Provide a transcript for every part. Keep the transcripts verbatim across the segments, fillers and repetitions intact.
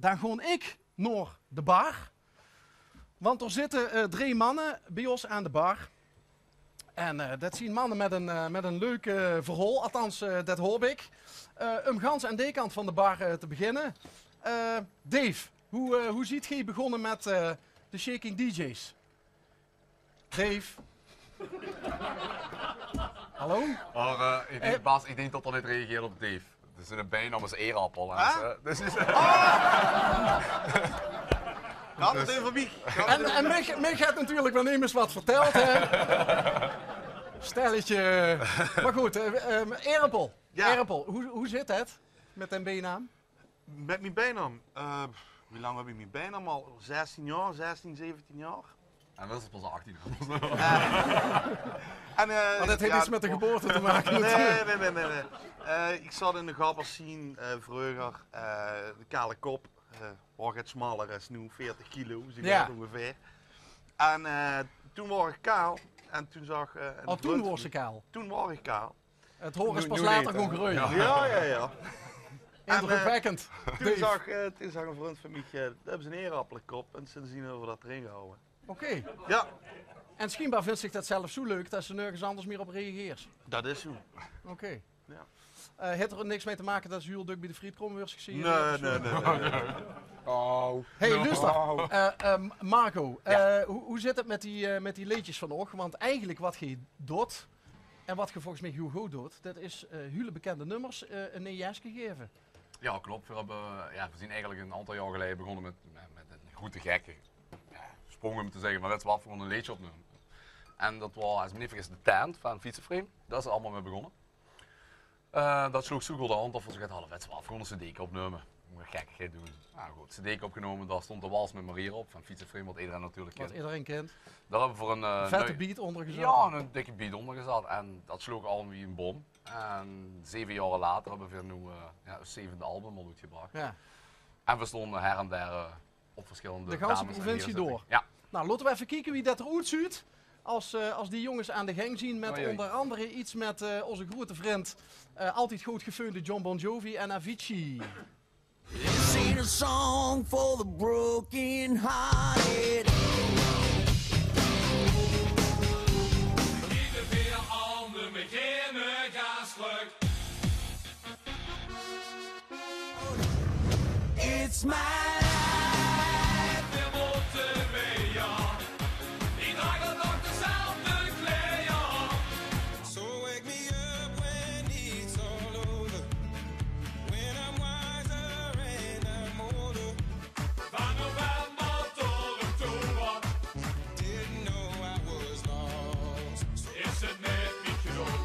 dan gaon ik nao de bar. Want d'r zitte eh, drie manne bie ós aan de bar. En eh, det zien manne met een, eh, met een leuk eh, verhaol, althans eh, det haop ik. Eh, um gans aan de kant van de bar eh, te beginne. Eh, Dave, hoe, eh, hoe ziet geej begonne met eh, de Shakin DJ's? Dave. Hallo? Maar eh, ik denk, Bas, ik denk dat er niet reageert op Dave. Dus zijn bijnaam is Eerappel. En Ah? dus, eh, dus is, Gaat het even wie? En, en Mick, Mick had natuurlijk wel immers wat verteld, hè? Stelletje. Maar goed, eh, ehm, Eerappel. Ja. Eerappel, hoe, hoe zit het met den bijnaam? Met mijn bijnaam. Eh, wie lang heb ik mijn bijnaam al? zestien jaar, zestien, zeventien jaar. En dat is pas achttien. En, eh, Maar dat heeft ja, iets met de geboorte te maken natuurlijk. Nee, nee, nee, nee. nee. Eh, ik zat in de gabberscene eh vroeger. Eh, de kale kop. Eh waar het smaller is nu, veertig kilo, dus ik Ja. weet ongeveer. En eh, toen was ik kaal. En toen zag... eh, een Al toen vriend- was ik kaal. Toen was ik kaal. Het hoor is Nu- pas nu later niet, hè? gewoon groeien. Ja, ja, ja. En, eh, Indrukwekkend. toen, Dave. zag, eh, toen zag een vriend van mij, eh, dat hebben ze een eerappelenkop en sindsdien hebben we dat erin gehouden. Oké. Ja, En schijnbaar vindt zich dat zelf zo leuk dat ze nergens anders meer op reageert. dat is zo. Oké. Ja. Eh, heeft er niks mee te maken dat ze heel druk bij de frietkraam wordt gezien? Nee, nee, nee. nee, nee. Oh. Hey, luister. Oh. Eh, ehm, Marco, eh, hoe, hoe zit het met die, eh, met die leedjes van och? Want eigenlijk wat je doet, en wat je volgens mij heel goed doet, dat is eh hele bekende nummers eh een neej jeske geven. Ja, klopt. We, hebben, ja, we zijn eigenlijk een aantal jaar geleden begonnen met, met, met een grote gekke ja, sprong, om te zeggen. Maar weten we wat, we gaan een leedje opnemen. En dat was, als ik me niet vergis, De Tent van Fietsenframe. Daar is het allemaal mee begonnen. Eh, dat sloog zo goed aan dat we gezegd hadden, weten we wat, we gaan een cd'ke opnemen. We gaan gekkigheid doen. Nou goed, cd'ke opgenomen, daar stond De Wals met Maria op van Fietsenframe, wat iedereen natuurlijk Wat kent. Iedereen kent. Daar hebben we voor een... eh, Vette nui- beat onder gezet. Ja, een dikke beat onder gezet. En dat sloog al wie een bom. En zeven jaar later hebben we nu eh, ja, een zevende album al uitgebracht. Ja. En we stonden her en der eh, op verschillende... De ganse dames- en provincie heren- door. Ja. Nou, laten we even kijken wie dat eruit ziet. Als, eh, als die jongens aan de gang zien met Oei, oei. onder andere iets met eh, onze grote vriend, eh, altijd goed gefeunde John Bon Jovi en Avicii. This ain't a song for the broken hearted. Iedere veer ander met geen gaasdruk. It's my life. Veer motte mee, ja. Die dragen nog dezelfde kleier. So wake me up when it's all over. When I'm wiser and I'm older. Van november tot oktober. Didn't know I was lost. Is het net niet genoeg?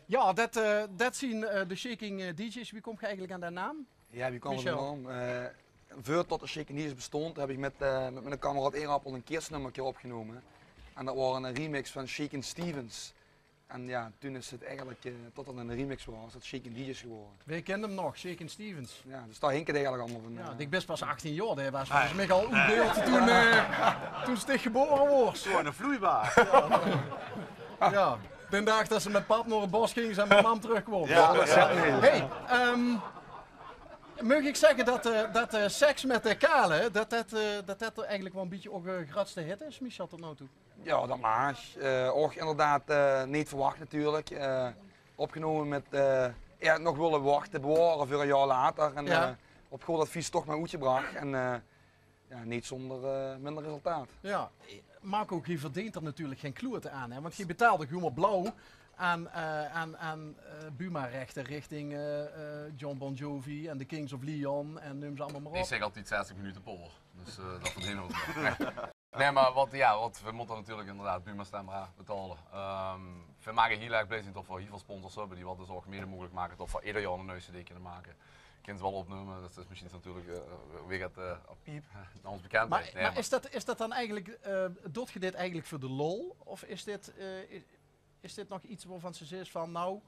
Ja, dat, eh, dat zien eh, de Shakin eh, DJ's. Wie komt je eigenlijk aan de naam? Ja, wie kwam het Michel. enorm? Eh Veurtot de Shakin DJ's bestond, heb ik met, eh, met mijn kameraad Eerappel een kerstnummerke opgenomen. En dat was een remix van Shakin Stevens. En ja, toen is het eigenlijk, eh, tot het een remix was, is het Shakin DJ's geworden. Wie kent hem nog? Shakin Stevens. Ja, dus daar hing het eigenlijk allemaal van. Ja, eh. ik best pas achttien jaar, dat was volgens mij al oerbeeld toen, eh toen Stig geboren was. Gewoon een vloeibaar. Ja, den dag dat ze met pap naar het bos gingen en met mam terugkwam. Ja, ja. Hey, ehm mag ik zeggen dat, eh, dat eh, seks met de kale, dat dat, eh, dat dat eigenlijk wel een beetje ook een grootste hit is, Michel, tot nu toe? Ja, dat mag. Eh ook inderdaad eh, niet verwacht natuurlijk. Eh, opgenomen met eh ja, nog willen wachten, bewaren voor een jaar later. En Ja. eh, op goed advies toch maar uitgebracht. En eh ja, niet zonder eh, minder resultaat. Ja, Marco, je verdient er natuurlijk geen kloerte aan, hè? Want je betaalde gewoon maar blauw aan, eh, aan, aan eh, Buma-rechten richting eh, eh, John Bon Jovi en de Kings of Leon en neem ze allemaal maar Ik op. zeg altijd zestig minuten per oor. Dus eh, dat verdient ook wel. Nee. Nee, maar wat, ja, wat, we moeten natuurlijk inderdaad Buma Stemra betalen. Ehm we maken heel erg blij zijn dat we heel veel sponsors hebben die wat dus ook mede mogelijk maken dat we ieder jaar een nieuwe cd kunnen maken. Ik kan ze wel opnemen, dat is misschien natuurlijk eh weer het eh, op piep, naar ons bekend. Maar, maar is, dat, is dat dan eigenlijk, eh doet je dit eigenlijk voor de lol? Of is dit, eh, is, is dit nog iets waarvan ze zegt van, nou,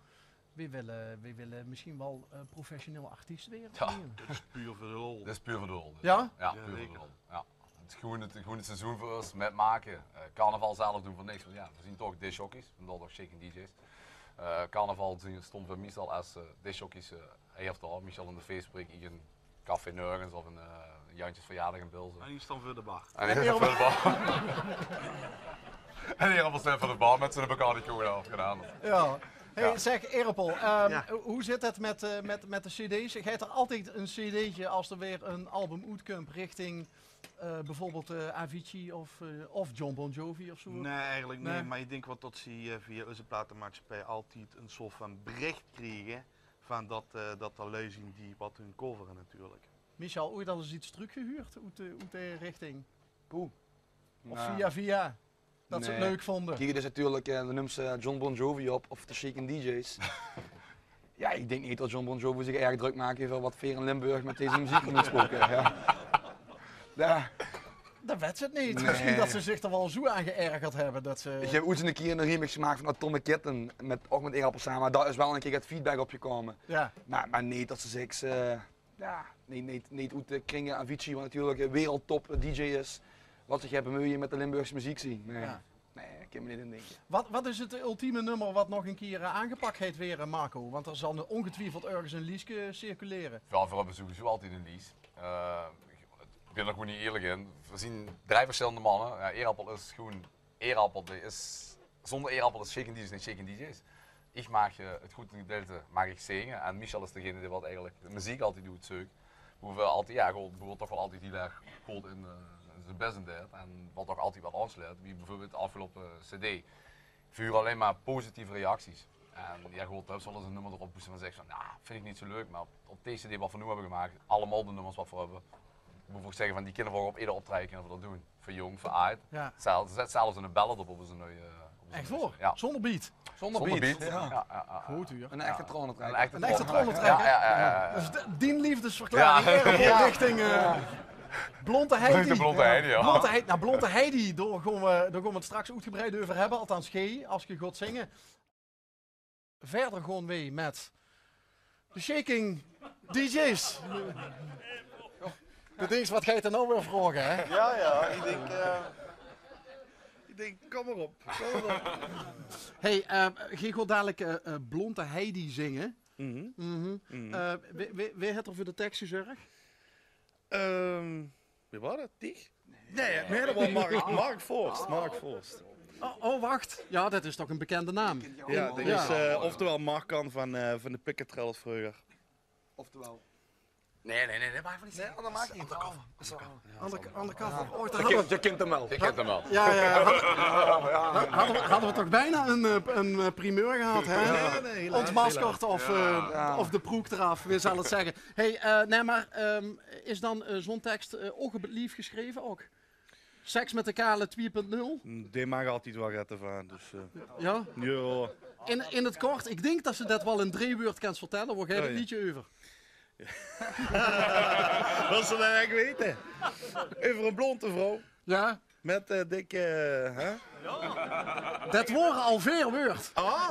we willen, we willen misschien wel eh, professioneel artiest weer? Ja. Dit is puur voor de lol. Dit is puur voor de lol. Dus. Ja? Ja, Ja, puur voor de zeker. lol. Ja. Het is gewoon het, gewoon het seizoen voor ons, metmaken. Eh carnaval zelf doen we niks, want ja, we zien toch discjockeys, we doen toch Shakin DJ's. Eh carnaval zien- stonden we meestal als eh discjockeys eh hier of daar, meestal in de feestbreek, ik en Café Nörgens of in, eh, Jantjes Verjaardag in Bilzen. En hie staon veur de bar. En hie staon veur de bar. En hie staon veur de bar mit zien Bacardi Cola of get anders. Ja. Hey, zeg, Erpel, ehm, hoe zit het met, eh, met, met de cd's? Geit er altied een cd'tje as er weer een album oetkump richting, eh, bijvoorbeeld, eh, Avicii of, eh, of John Bon Jovi of zo? Nee, eigelik neet. Mer ik dink waal tot ze, eh, via eus platemaatschappij altied een soort van bericht kriege van dat, eh, dat er lui zien die wat hun covere natuurlik. Michel, ooit al eens iets teruggehuurd oet de, oet de richting? Poeh. Of via via, dat ze het leuk vonden? Kiek, het is natuurlik, eh, de nums, eh, John Bon Jovi op of de Shakin DJ's. Ja, ik dink neet dat John Bon Jovi zich erg druk maak euver wat veer in Limburg met deze meziek oetspoke. Ja. Ja. Dat wet ze het neet. Nee. Misschien dat ze zich er wel zo aan geërgerd hebben dat ze... Ik heb ooit eens een keer een remix gemaakt van Atomic Kitten, met, ook met Erpel same. Daar is wel een keer het feedback op gekomen. Ja. Maar, maar neet dat ze zich, eh, ja, neet, neet, neet oet de kringen Avicii, wat natuurlik een wereldtop D J is, wat zich gaat bemoeien met de Limburgse meziek zien. Nee. Ja. Nee, ik kan me neet in denken. Wat, wat is het ultieme nummer wat nog een keer, eh, aangepakt geit were, Marco? Want er zal ongetwijfeld ergens een liedje circuleren. Ja, we hebben sowieso altied een lies. Eh, ik ben er gewoon neet eerlijk in. We zien drie verschillende mannen. Ja, Erpel is gewoon Erpel, die is, zonder Erpel is Shakin DJ's neet Shakin DJ's. Ik maak, eh, het grote gedeelte maak ik zingen. En Michel is degene die wat eigelik de meziek altied doet, zeuk. Hoe we altied, ja, gewoon, gewoon toch wel altied hiel erg good in, eh, in zien best in deit. En wat toch altied wel aanslaet. Wie bijvoorbeeld de afgelopen cd. Vuur alleen maar positieve reacties. En ja, goed, dan zullen ze een nummer erop poeste van zegt van, nou, vind ik niet zo leuk, maar op, op deze cd wat we nu hebben gemaakt, allemaal de nummers wat we hebben, moet ik zeggen van, die kunnen we ook op ieder optreden kunnen we dat doen. Voor jong, voor oud. Ja. Zelfs, zet zelfs een ballad op, op zijn nieuwe, op zijn... Echt waar? Ja. Zonder beat? Zonder beat. Ja. Ja, ja, ja. Goed, huur. Een echte tranentrekker. Een echte tranentrekker. Ja, ja, ja, ja. Dus de, die liefdesverklaring, ja, richting, eh, Blonde Heidi. Richting Blonde Heidi, ja. Blonde Heidi, nou, Blonde Heidi, daar gaan we, daar gaan we het straks uitgebreid over hebben. Althans, G, als je gaat zingen. Verder gaan we met de Shakin DJ's. De dings, wat geit er nou weer vragen, hè? Ja, ja, ik denk, eh, ik denk, kom maar op, kom maar op. Hey, eh, geer gaat dadelijk, eh, eh, Blonde Heidi zingen. Mhm. Eh, wie, wie, wie heeft er voor de tekst gezorgd? Ehm, wie was dat? Tig? Nee, nee, dat was Mark, Mark Forst. Mark Forst. Oh, oh, wacht. Ja, dat is toch een bekende naam. Ja, dat is, eh, oftewel Mark Kan van, eh, van de Picket Trail vroeger. Oftewel. Nee, nee, nee, dat mag niet zeggen. Nee, dat mag niet. Undercover. Undercover. Oh, daar hadden we... Je kent hem wel. Je kent hem wel. Ja, ja, ja. Hadden, hadden we, hadden we toch bijna een, eh, een, eh, primeur gehad, hè? Ja, nee, helaas. Ontmaskerd of, eh, of de proek eraf, wie zal het zeggen. Hey, eh, nee, maar, ehm, is dan, eh, zo'n tekst, eh, ook op het lief geschreven ook? Seks met de Kale twee punt nul? Die mag altied wel get ervan, dus, eh. Ja? Ja. In, in het kort, ik denk dat ze dat wel in drie woord kan vertellen. Waar gaat het liedje over? Wat ze dat eigenlijk weten? Over een blonde vrouw. Ja. Met, eh, dikke, hè? Dat waren al veer woord. Ah.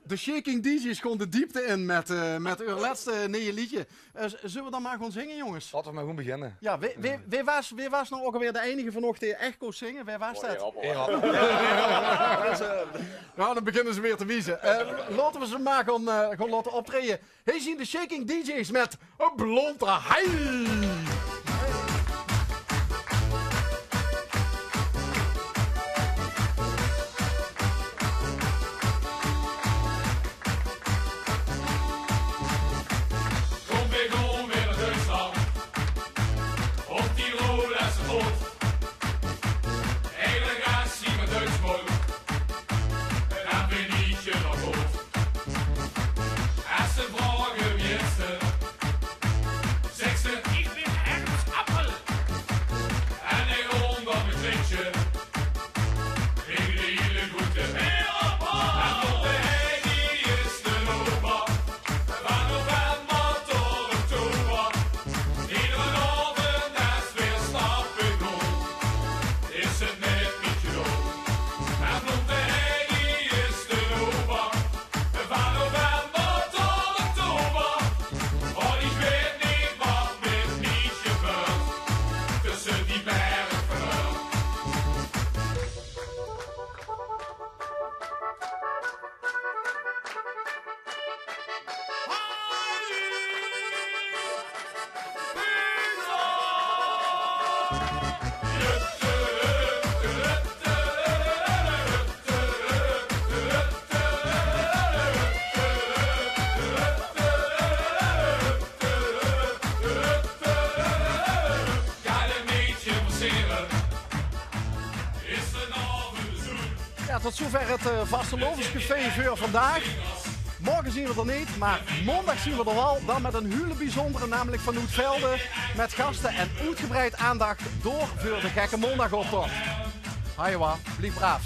De Shakin DJ's gaan de diepte in met, eh, met hun laatste nieuwe liedje. Eh, z-, zullen we dan maar gaan zingen, jongens? Laten we maar gewoon beginnen. Ja, wie, wie, wie was, wie was nou ook alweer de enige van ons die echt kon zingen? Wie was dat? Ja, dan beginnen ze weer te wiezen. Eh, laten we ze maar gaan, eh, gaan laten optreden. Hier zien de Shakin DJ's met Blonde Heidi. Kom, we gaan weer naar Duitsland. Op die Rolex boot. Hele ratie met Duitsland. En dan ben ik je nog goed. Als ze vragen wie is het, zeg ze: ik ben Ja, tot zoever het eh, Vastelaovescafé veur vandaag. Morge zien we d'r neet, maar maondag zien we d'r waal. Dan met 'n hiele biezóndere, namelik vanoet Velde. Met gaste en oetgebreid aandach door veur de Gekke Maondag-optoch. Hajewa, blief braaf.